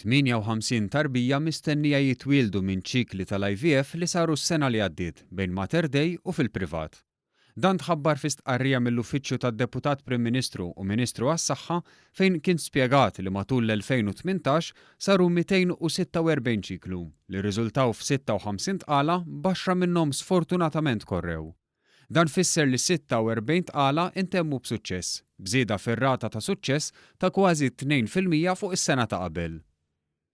58 tarbija mistennija jitwieldu minn ċikli tal-IVF li saru s-sena li għaddiet bejn Mater Dei u fil-privat. Dan tħabbar fi stqarrija mill-Uffiċċju tad-Deputat Prim Ministru u Ministru għas-Saħħa fejn kien spjegat li matul l-2018 saru 246 ċiklu li rriżultaw f'56 tqala b'għaxra minnhom sfortunatament korrew. Dan fisser li 46 tqala intemmu b'suċċess, b'żieda fir-rata ta' suċċess ta' kważi 2% fuq is-sena ta' qabel.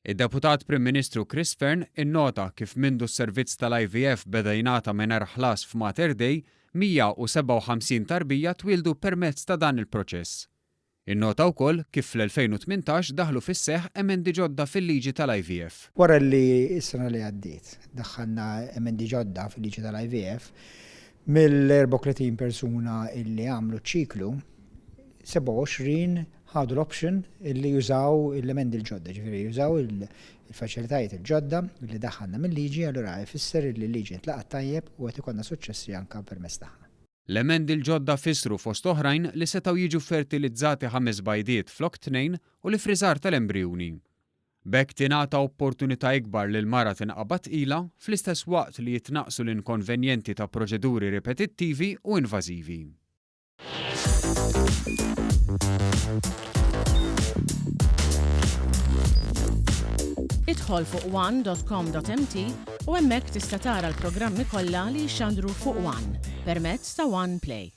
Id-Deputat Prim Ministru Chris Fearne innota kif mindu s-servizz tal-IVF beda jingħata mingħajr ħlas f'Mater Dei, 157 tarbija twieldu permezz ta' dan il-proċess. Innota wkoll kif fl-2018 daħlu fis-seħħ emendi ġodda fil-liġi tal-IVF. Wara li s-sena li għaddiet daħħalna emendi ġodda fil-liġi tal-IVF, mill-34 persuna illi għamlu ċ-ċiklu, 27 ħadu l-option illi jużaw l-emendi l-ġodda, ġifieri jużaw il-faċilitajiet il-ġodda li daħħalna mil-liġi, allura ifisser illi l-liġi ntlaqgħet tajjeb u qed ikollna suċċessi anke permezz tagħha. L-emendi l-ġodda fissru fost oħrajn li setgħu jiġu fertilizzati ħames bajdiet flok tnejn u l-iffriżar tal-embrijuni. B'hekk tingħata opportunità ikbar li l-mara tinqabad tqila fl-istess waqt li jitnaqqsu l-inkonvenjenti ta' proċeduri ripetittivi u invażivi. Idħol fuq one.com.mt u hemmhekk tista' tara l-programmi kollha li jixxandru fuq One permezz ta' One Play.